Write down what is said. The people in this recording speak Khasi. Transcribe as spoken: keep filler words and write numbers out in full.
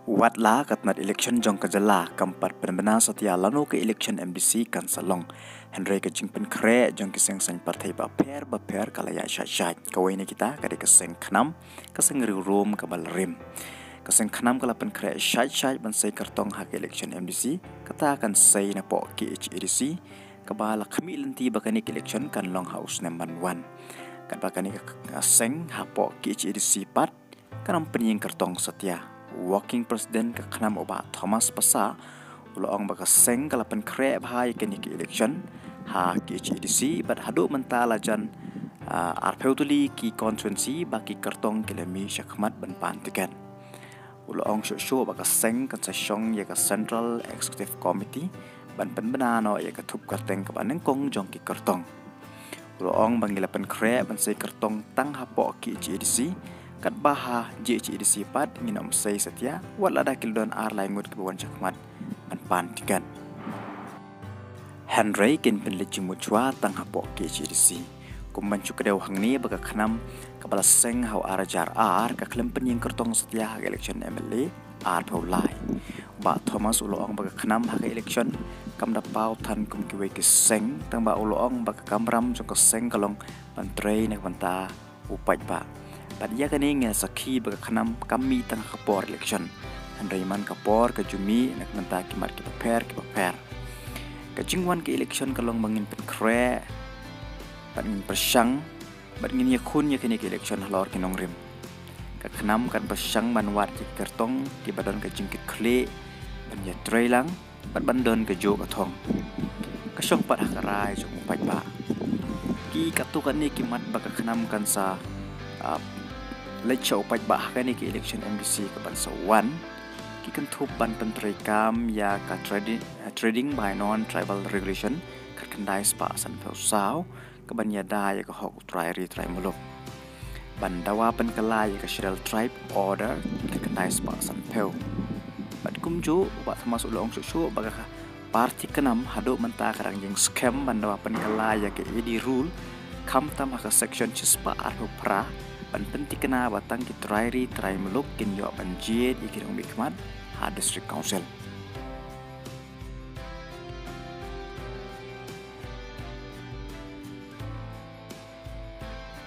Wat la ka tnat election jong ka jylla kam pat pynbna satia lano ka election M D C kan sa long, hynrei ka jingpynkhreh jong ki seng saiñ pyrthei bapher bapher ka la ïaid shait shait. Kawei na kita ka dei ka seng KHNAM, ka seng riewrum kaba la rim. Ka seng KHNAM ka la pynkhreh shait shait ban sei kyrtong ha ka election M D C, kata kan sei napoh K H A D C, kaba la khmih lynti ba kane ka election kan long ha u snem ban wan. Katba kane ka seng hapoh K H A D C pat kan ym pynïeng kyrtong satia. Working President ka KHNAM u Bah Thomas Passah u la ong ba ka seng ka la pynkhreh bha ïa kane ka election ha K H A D C bad haduh mynta la jan, ah, arphew tylli ki constituency ba ki kyrtong ki la mih shakhmat ban pan tiket. U la ong shuh shuh ba ka seng kan sa shong ïa ka Central Executive Committee ban pynbna noh ïa ka thup kyrteng kaba nyngkong jong ki kyrtong. U la ong ba ngi la pynkhreh ban sei kyrtong tang hapoh K H A D C, katba ha J H A D C pat ngin ym sei satia, wat lada ki la don ar lai ngut kiba wan shakhmat ban pan tiket. Hynrei kin pynleit jingmut shuwa tang hapoh K H A D C. Kum ban shu kdew hangne ba ka KHNAM kaba la seng ha u ar hajar ar ka khlem pynïeng kyrtong satia ha ka election M L A arphew lai. Bah Thomas u la ong ba ka KHNAM ha ka election kam da paw than kum kiwei ki seng, tangba u la ong ba ka kamram jong ka seng ka long ban trei na ka bynta u paidbah. Bad ïa kane ngi sakhi ba ka KHNAM kam mih tang ha ka por election, hynrei man ka por ka ju mih na ka bynta ki mat kiba pher kiba pher. Ka jingwan ka election ka long ba ngin pynkhreh bad ngin pyrshang bad ngin ïakhun ïa kane ka election halor ki nongrim. Ka KHNAM kan pyrshang ban wad ïa ki kyrtong kiba don ka jingkitkhlieh ban ïatrei lang bad ban don ka juh ka thong. Ka shong pat ha ka rai jong u paidbah. Ki katto katne ki mat ba ka KHNAM kan sa, ah, leit sha u paidbah ha kane ka election M D C kaban sa wan, ki kynthup ban pyntreikam ïa ka tradi-, trading by non-tribal regulation khatkhyndai spah sanphew saw, kaban ïada ïa ka hok u trai ri trai muluk. Ban dawa pynkylla ïa ka Scheduled Tribe Order khatkhyndai spah sanphew. Bad kumjuh u Bah Thomas u la ong shuh shuh ba ka party KHNAM haduh mynta ka dang jingskhem ban dawa pynkylla ïa ka A D Rule, khamtam ha ka section shispah arphew phra, ban pynthikna ba tang ki trai ri trai muluk kin ïoh ban jied ïa ki nongmihkhmat ha District Council.